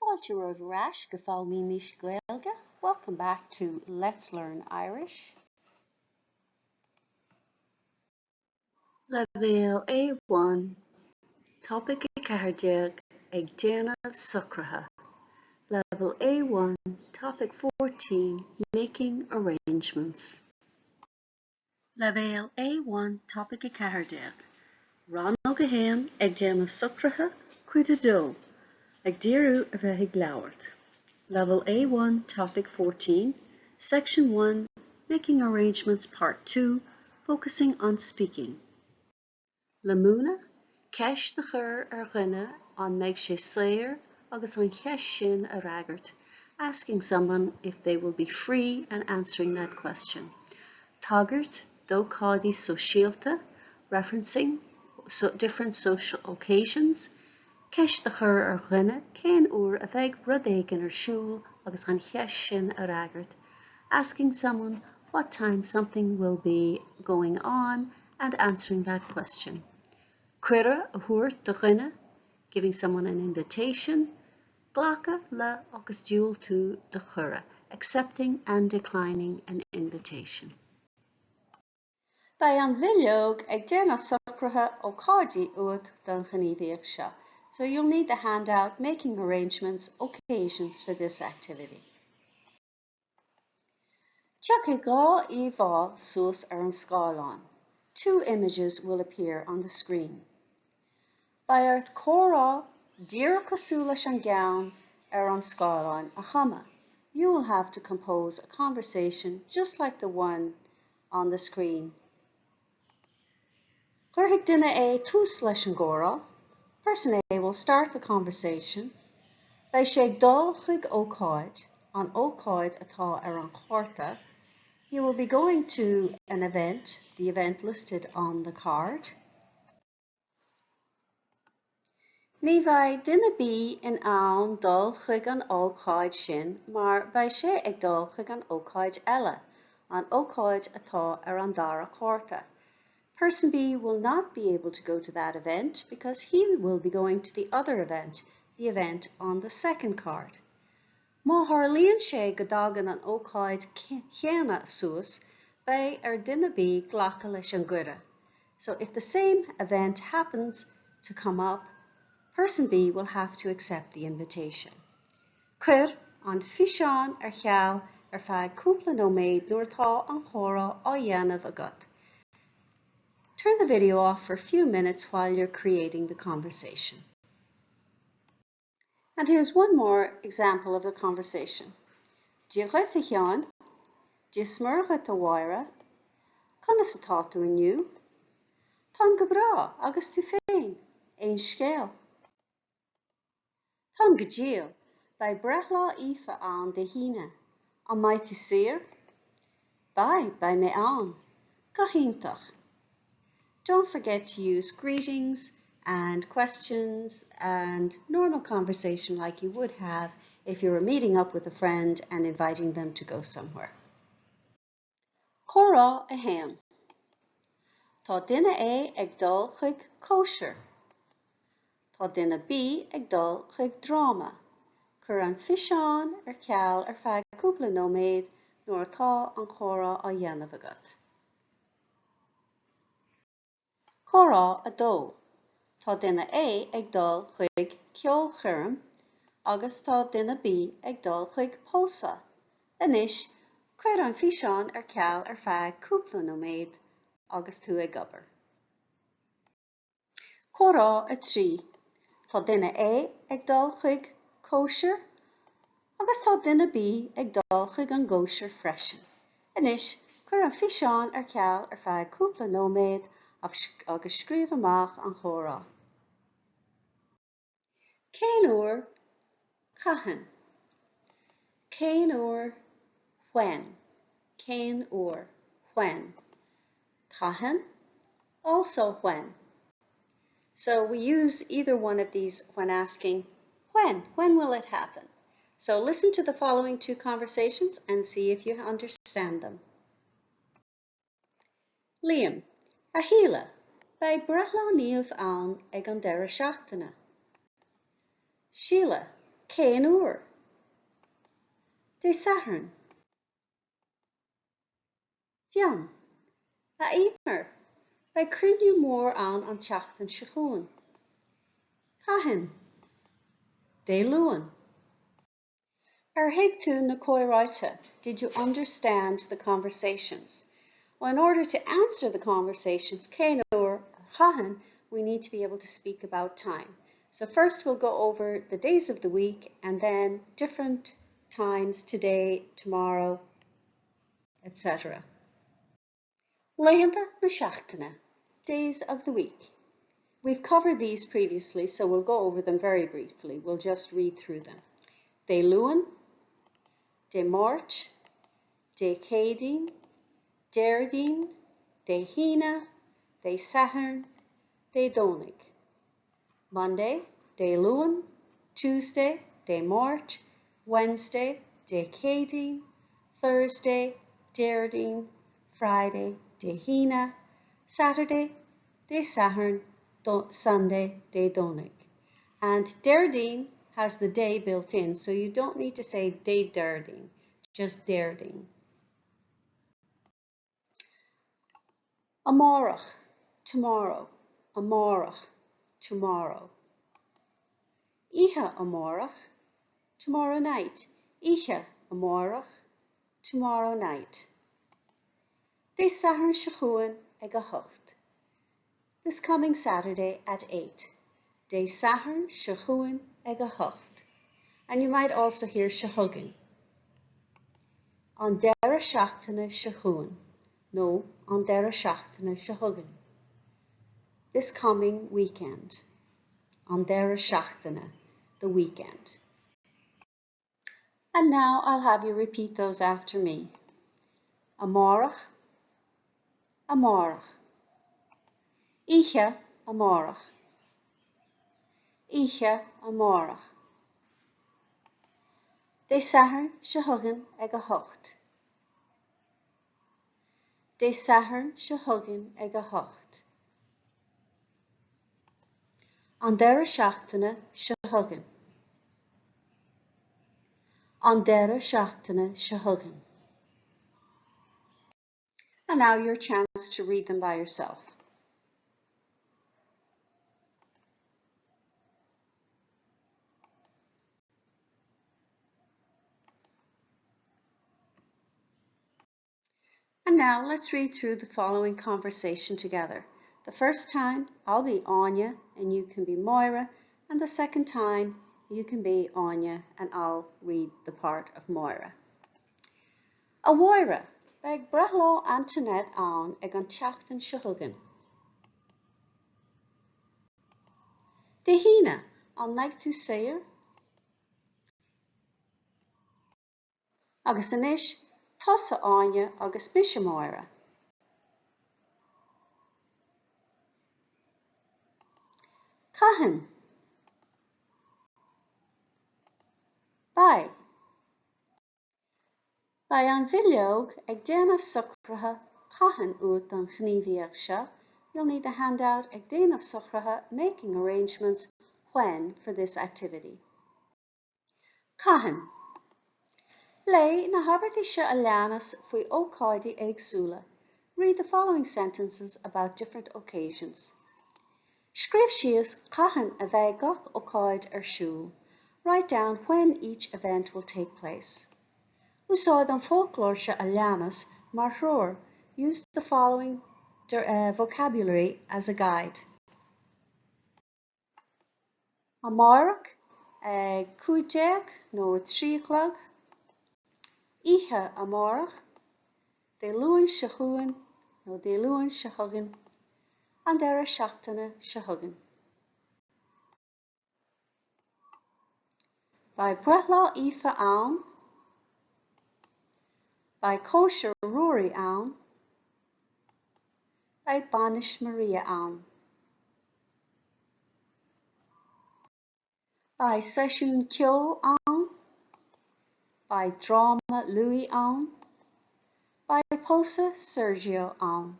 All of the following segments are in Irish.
Fáilte romhaibh ar ais go Foghlaimímis Gaeilge, welcome back to Let's Learn Irish. Leibhéal A1, Topaic 14, Ag déanamh socruithe. Level A1, Topic 14, Making arrangements. Leibhéal A1 Topaic 14, Rannóg 1, Ag déanamh socruithe, Cuid 2, Ag díriú ar bheith ag labhairt. Level A1 Topic 14, Section 1, Making arrangements Part 2, Focusing on speaking. Le múineadh, ceist a chur ar dhuine an mbeidh sé saor agus an cheist sin a fhreagairt, asking someone if they will be free and answering that question. Tagairt d'ócáidí sóisialta, referencing different social occasions, ceist a chur ar dhuine cén uair a bheidh rud éigin ar siúl agus an cheist sin a fhreagairt, asking someone what time something will be going on and answering that question. Cuireadh a thabhairt do dhuine, giving someone an invitation, glacadh le agus diúltú do chuireadh, accepting and declining an invitation. Beidh an bhileog ag déanamh socruithe ócáidí uait don ghníomhaíocht seo, so you'll need the handout Making Arrangements, Occasions for this activity. Tiocfaidh dhá íomhá suas ar an scáileán. Two images will appear on the screen. Beidh ort comhrá díreach cosúil leis an gceann ar an scáileán a chumadh. You will have to compose a conversation just like the one on the screen. Cuirfidh duine A tús leis an gcomhrá, Person A will start the conversation, Beidh sé ag dul chuig ócáid, an ócáid atá ar an chárta, He will be going to an event, the event listed on the card. Ní bheidh duine B in ann dul chuig an ócáid sin mar beidh sé ag dul chuig an ócáid eile, an ócáid atá ar an dara cárta. Person B will not be able to go to that event because he will be going to the other event, the event on the second card. Má tharlaíonn sé go dtagann an ócáid chéanna suas, beidh ar duine B glacadh leis an gcuireadh. So if the same event happens to come up, person B will have to accept the invitation. Cuir an físeán ar ceal ar feadh cúpla nóiméad nuair atá an comhrá á dhéanamh agat. Turn the video off for a few minutes while you're creating the conversation. And here's one more example of the conversation. Dia dhuit a Sheáin, Dia 's Muire dhuit a Mháire, Conas atá tú inniu? Táim go breá, agus tú féin? Aon scéal? Táim go diail, beidh breithlá Aoife ann Dé hAoine, an mbeidh tú saor? Beidh, beidh mé ann. Go hiontach. Don't forget to use greetings and questions and normal conversation like you would have if you were meeting up with a friend and inviting them to go somewhere. Comhrá 1. Tá duine A ag dul chuig cóisir. Tá duine B ag dul chuig dráma. Cuir an físeán ar ceal ar feadh cúpla nóiméad nuair atá an comhrá á dhéanamh agat. Comhrá 2. Tá duine A ag dul chuig ceolchoirm agus tá duine B ag dul chuig pósadh. Anois, cuir an físeán ar ceal ar feadh cúpla nóiméad agus tú ag obair. Comhrá 3. Tá duine A ag dul chuig cóisir agus tá duine B ag dul chuig an gcóisir freisin. Anois, cuir an físeán ar ceal ar feadh cúpla nóiméad agus scríobh amach an comhrá. Cén uair? Cathain? Cén uair? When? Cén uair? When? Cathain? Also when. So we use either one of these when asking when? When will it happen? So listen to the following two conversations and see if you understand them. Liam, A Shíle, beidh breithlá Niamh ann ag an deireadh seachtaine. Síle, Cén uair? Dé Sathairn. Fionn, A Eimear, beidh cruinniú mór ann an tseachtain seo chugainn. Cathain? Dé Luain. Ar thuig tú na comhráite? Did you understand the conversations? Well, in order to answer the conversations, cén uair or cathain, we need to be able to speak about time. So first we'll go over the days of the week and then different times today, tomorrow, etc. Laethanta na seachtaine, days of the week. We've covered these previously, so we'll go over them very briefly. We'll just read through them. Dé Luain, Dé Máirt, Dé Céadaoin, Déardaoin, Dé hAoine, Dé Sathairn, Dé Domhnaigh. Monday, Dé Luain, Tuesday, Dé Máirt, Wednesday, Dé Céadaoin, Thursday, Déardaoin, Friday, Dé hAoine, Saturday, Dé Sathairn, Sunday, Dé Domhnaigh. And Déardaoin has the Dé built in, so you don't need to say Dé Déardaoin, just Déardaoin. Amárach, tomorrow, amárach, tomorrow. Oíche amárach, tomorrow night, oíche amárach, tomorrow night. Dé Sathairn seo chugainn ag a hocht. This coming Saturday at 8. Dé Sathairn seo chugainn ag a hocht. And you might also hear seo chugainn. An deireadh seachtaine seo chugainn nó an deireadh seachtaine seo chugainn. This coming weekend. An deireadh seachtaine, the weekend. And now I'll have you repeat those after me. Amárach, amárach. Oíche amárach. Oíche amárach. Dé Sathairn seo chugainn ag a hocht. Dé Sathairn seo chugainn ag a hocht. An deireadh seachtaine seo chugainn. An deireadh seachtaine seo chugainn. And now your chance to read them by yourself. And now let's read through the following conversation together. The first time I'll be Anya and you can be Moira, and the second time you can be Anya and I'll read the part of Moira. A Mháire, beidh breithlá Antoinette ann ag an tseachtain seo chugainn. Dé hAoine, an mbeidh tú saor? Agus anois, tusa Áine agus mise Máire. Cathain? Beidh. Beidh an bhileog Ag Déanamh Socruithe, Cathain uait don ghníomhaíocht seo, You'll need the handout Ag Déanamh Socruithe, Making Arrangements, When for this activity. Cathain? Léigh na habairtí seo a leanas faoi ócáidí éagsúla Read the following sentences about different occasions. Scríobh síos cathain a bheidh gach ócáid ar siúl. Write down when each event will take place. Úsáid an foclóir seo a leanas mar threoir. Use the following vocabulary as a guide. Amárach ag 15 nó 3 a chlog. Oíche amárach. Dé Luain seo chugainn nó Dé Luain seo chugainn, an deireadh seachtaine seo chugainn. Beidh breithlá Aoife ann. Beidh cóisir Ruairí ann. Beidh bainis Maria ann. Beidh seisiún ceoil ann. Beidh dráma Louis ann. Beidh pósadh Sergio ann.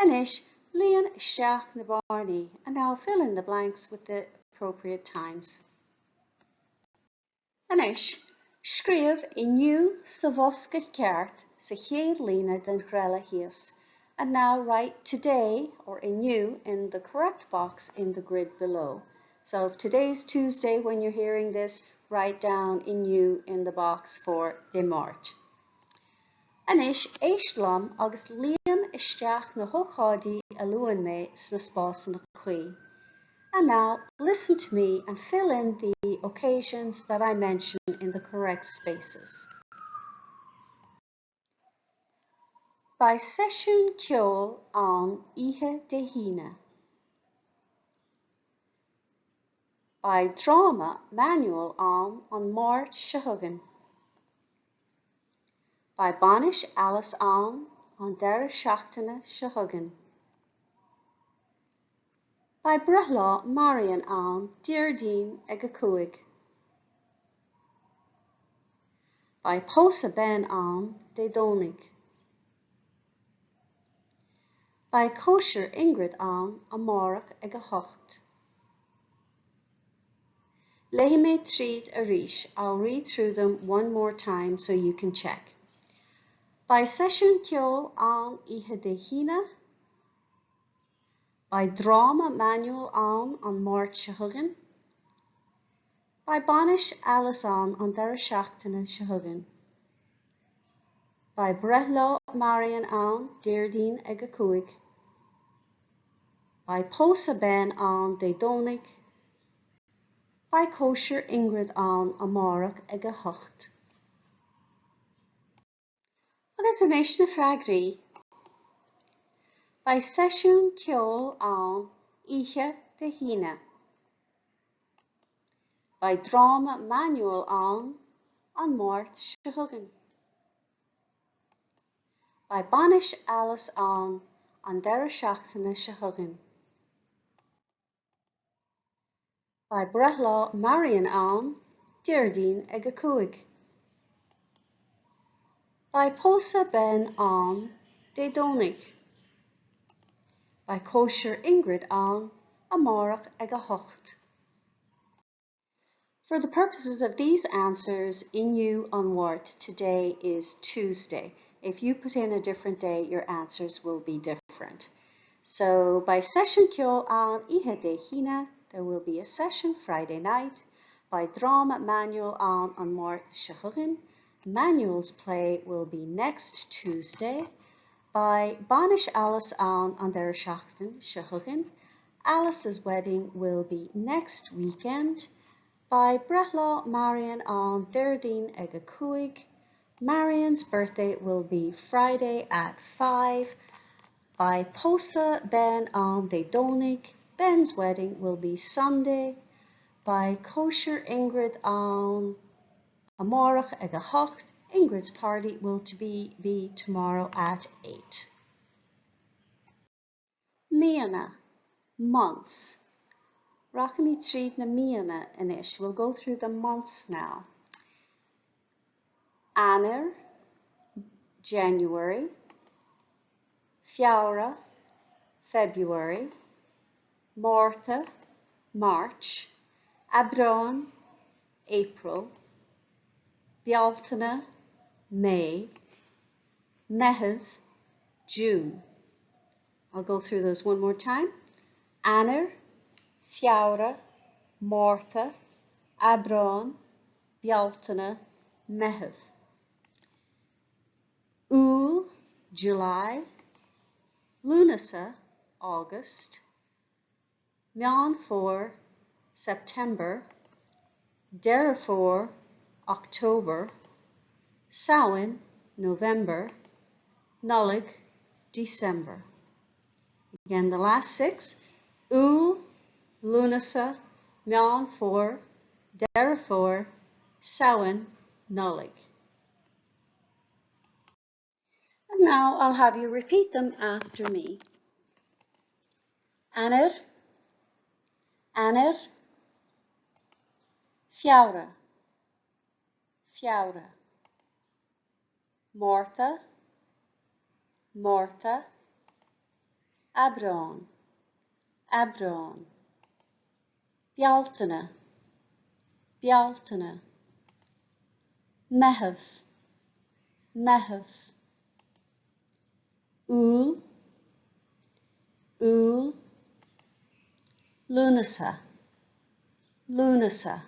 Anois, líon isteach na bearnaí And now fill in the blanks with the appropriate times. Anois, scríobh inniu sa bhosca ceart sa chéad líne den ghreille thíos And now write today or inniu in the correct box in the grid below. So if today's Tuesday when you're hearing this, write down inniu in the box for Dé Máirt. Anois, éist liom agus líon isteach na hócáidí a luann mé sna spásanna cuí. And now, listen to me and fill in the occasions that I mention in the correct spaces. Beidh seisiún ceoil ann oíche Dé hAoine. Beidh dráma Manuel ann an Máirt seo chugainn. Beidh bainis Alice ann an deireadh seachtaine seo chugainn. Beidh breithlá Marian ann Déardaoin ag a 5. Beidh pósadh Ben ann Dé Domhnaigh. Beidh cóisir Ingrid ann amárach ag a 8. Léifidh mé tríd arís, I'll read through them one more time so you can check. Beidh seisiún ceoil ann oíche Dé hAoine. Beidh dráma Manuel ann an Máirt seo chugainn. Beidh bainis Alice ann an deireadh seachtaine seo chugainn. Beidh breithlá Marian ann Déardaoin ag a 5. Beidh pósadh Ben ann Dé Domhnaigh. Beidh cóisir Ingrid ann amárach ag a 8. Agus anois na freagraí. Beidh seisiún ceoil ann oíche Dé hAoine. Beidh dráma Manuel ann an Máirt seo chugainn. Beidh bainis Alice ann an deireadh seachtaine seo chugainn. Beidh breithlá Marian ann Déardaoin ag a 5. Beidh pósadh Ben ann Dé Domhnaigh. Beidh cóisir Ingrid ann amárach ag a 8. For the purposes of these answers, inniu an Mháirt today is Tuesday. If you put in a different day, your answers will be different. So beidh seisiún ceoil ann oíche Dé hAoine, there will be a session Friday night, beidh dráma Manuel ann an Máirt seo chugainn, Manuel's play will be next Tuesday, beidh bainis Alice ann an deireadh seachtain seo chugainn, Alice's wedding will be next weekend, beidh breithlá Marian ann Déardaoin ag a 5, Marian's birthday will be Friday at 5, Beidh pósadh Ben ann Dé Domhnaigh, Ben's wedding will be Sunday, Beidh cóisir Ingrid ann amárach ag a 8, Ingrid's party will to be be tomorrow at 8. Míonna, months. Rachaimid tríd na míonna anois, we'll go through the months now. Eanáir, January, Feabhra, February, Márta, March, Aibreán, April, Bealtaine, May, Meitheamh, June. I'll go through those one more time. Eanáir, Feabhra, Márta, Aibreán, Bealtaine, Meitheamh. Iúil, July, Lúnasa, August, Meán Fómhair, September, Deireadh Fómhair, October, Samhain, November, Nollaig, December. Again, the last six, Iúil, Lúnasa, Meán Fómhair, Deireadh Fómhair, Samhain, Nollaig. And now I'll have you repeat them after me. Eanáir, Eanáir, Feabhra, Feabhra, Márta, Márta, Aibreán, Aibreán, Bealtaine, Bealtaine. Meitheamh, Meitheamh. Iúil, Iúil. Lúnasa, Lúnasa.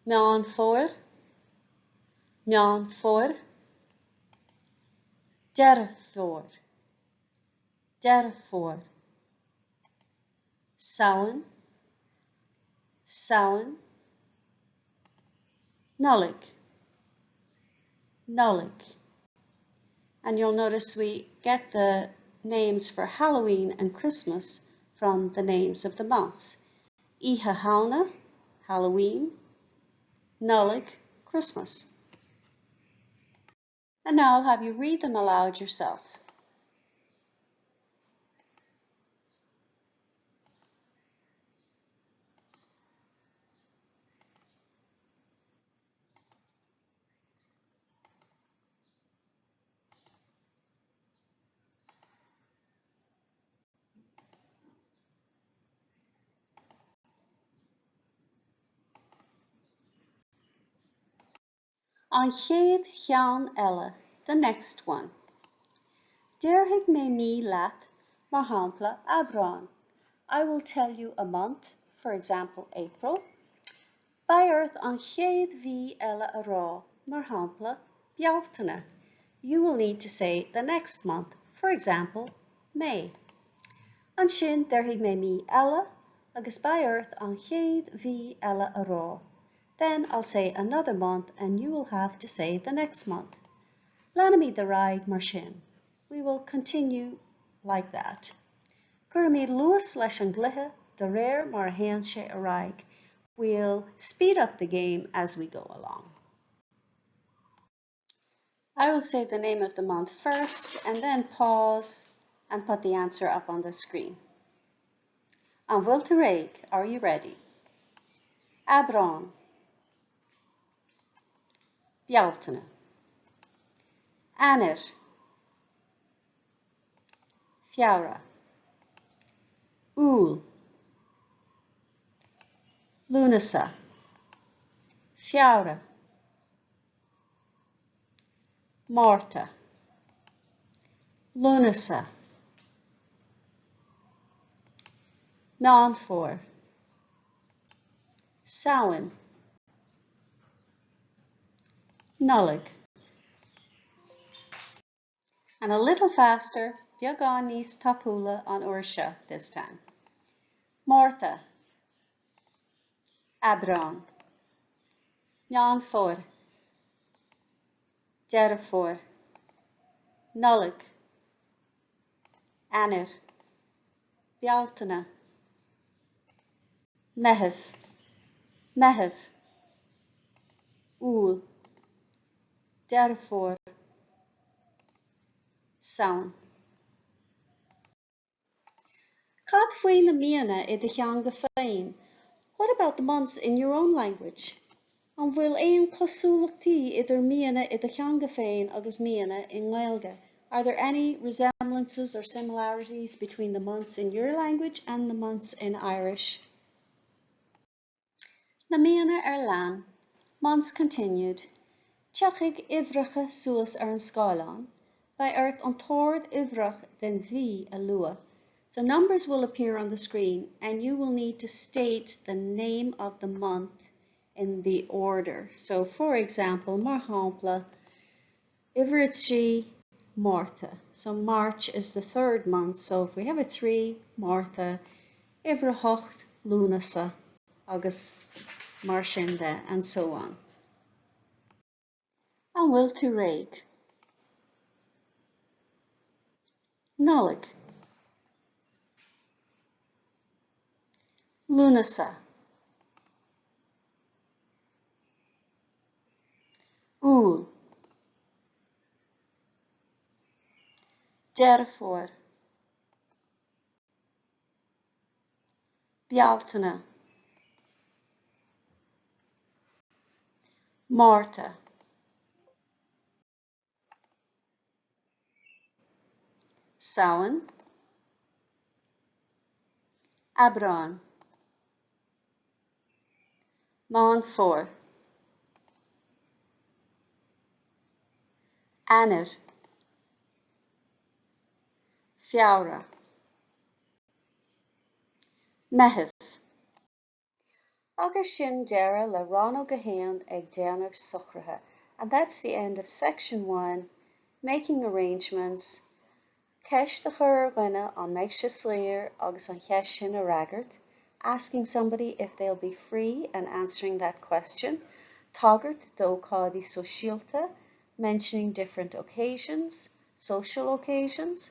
Meán Fómhair, Meán Fómhair. Deireadh Fómhair, Deireadh Fómhair. Samhain, Samhain, Nollaig, Nollaig. And you'll notice we get the names for Halloween and Christmas from the names of the months. Oíche Shamhna, Halloween, Nollaig, Christmas. And now I'll have you read them aloud yourself. An chéad cheann eile, the next one. Déarfaidh mé mí leat, mar shampla Aibreán. I will tell you a month, for example April. Beidh ort an chéad mhí eile a rá, mar shampla Bealtaine. You will need to say the next month, for example May. Ansin déarfaidh mé mí eile agus beidh ort an chéad mhí eile a rá. Then I'll say another month and you will have to say the next month. Leanfaimid ar aghaidh mar sin. We will continue like that. Cuirfimid luas leis an gcluiche de réir mar a théann sé ar aghaidh. We'll speed up the game as we go along. I will say the name of the month first and then pause and put the answer up on the screen. An bhfuil tú réidh? Are you ready? Aibreán. Bealtaine. Eanáir. Feabhra. Iúil. Lúnasa. Feabhra. Márta. Lúnasa. Meán Fómhair. Samhain. Nollaig. And a little faster, beagán níos tapúla an uair seo, this time. Márta. Aibreán. Meán Fómhair. Deireadh Fómhair. Nollaig. Eanáir. Bealtaine. Meitheamh. Meitheamh. Iúil. Deireadh Fómhair. Samhain. Cad faoi na míonna i do theanga féin? What about the months in your own language? An bhfuil aon chosúlachtaí idir míonna i do theanga féin agus míonna i nGaeilge? Are there any resemblances or similarities between the months in your language and the months in Irish? Na míonna ar lean, months continued, Tiocfaidh uimhreacha suas ar an scáileán, beidh ort an t-ord uimhreach den mhí a lua. So numbers will appear on the screen and you will need to state the name of the month in the order. So for example, mar shampla, uimhir a trí, Márta. So March is the third month, so if we have a 3, Márta, uimhir a hocht, Lúnasa, agus mar sin de, and so on. An bhfuil tú réidh? Nollaig. Lúnasa. Iúil. Deireadh Fómhair. Bealtaine. Márta. Samhain. Aibreán. Meán Fómhair. Eanáir. Feabhra. Meitheamh. Agus sin deireadh le rannóg a haon ag déanamh socruithe and that's the end of section one, making arrangements, Ceist a chur ar dhuine an mbeidh sé saor agus an cheist sin a fhreagairt, asking somebody if they'll be free and answering that question, tagairt d'ócáidí sóisialta, mentioning different occasions, social occasions,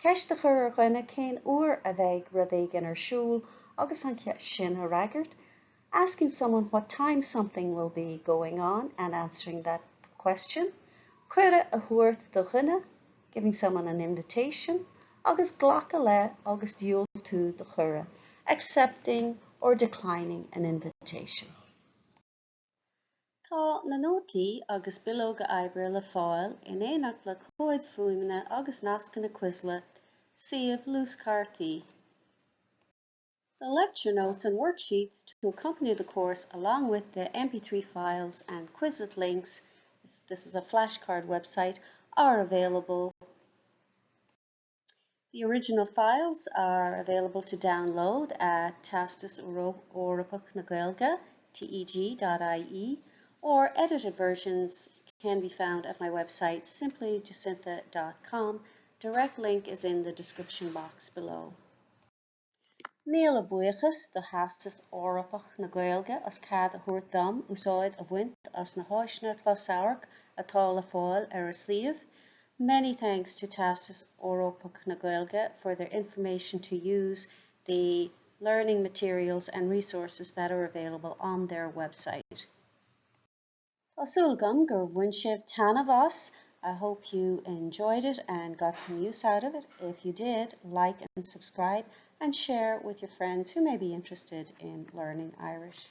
ceist a chur ar dhuine cén uair a bheidh rud éigin ar siúl agus an cheist sin a fhreagairt, asking someone what time something will be going on and answering that question, cuireadh a thabhairt do dhuine, giving someone an invitation, agus glacadh le agus diúltú do chuireadh, accepting or declining an invitation. Tá na nótaí agus bileoga oibre le fáil in éineacht le comhaid fuaime agus nascanna Quizlet, suíomh luaschártaí. The lecture notes and worksheets to accompany the course along with the MP3 files and Quizlet links, this is a flashcard website, are available. The original files are available to download at Teastas Eorpach na Gaeilge, teg.ie, or edited versions can be found at my website simplyjacintha.com. Direct link is in the description box below. Míle buíochas do Theastas Eorpach na Gaeilge as cead a thabhairt dom úsáid a bhaint as na háiseanna closamhairc atá le fáil ar a suíomh. Many thanks to Teastas Eorpach na Gaeilge for their information to use the learning materials and resources that are available on their website. Tá súil agam gur bhain sibh taitneamh as. I hope you enjoyed it and got some use out of it. If you did, like and subscribe and share with your friends who may be interested in learning Irish.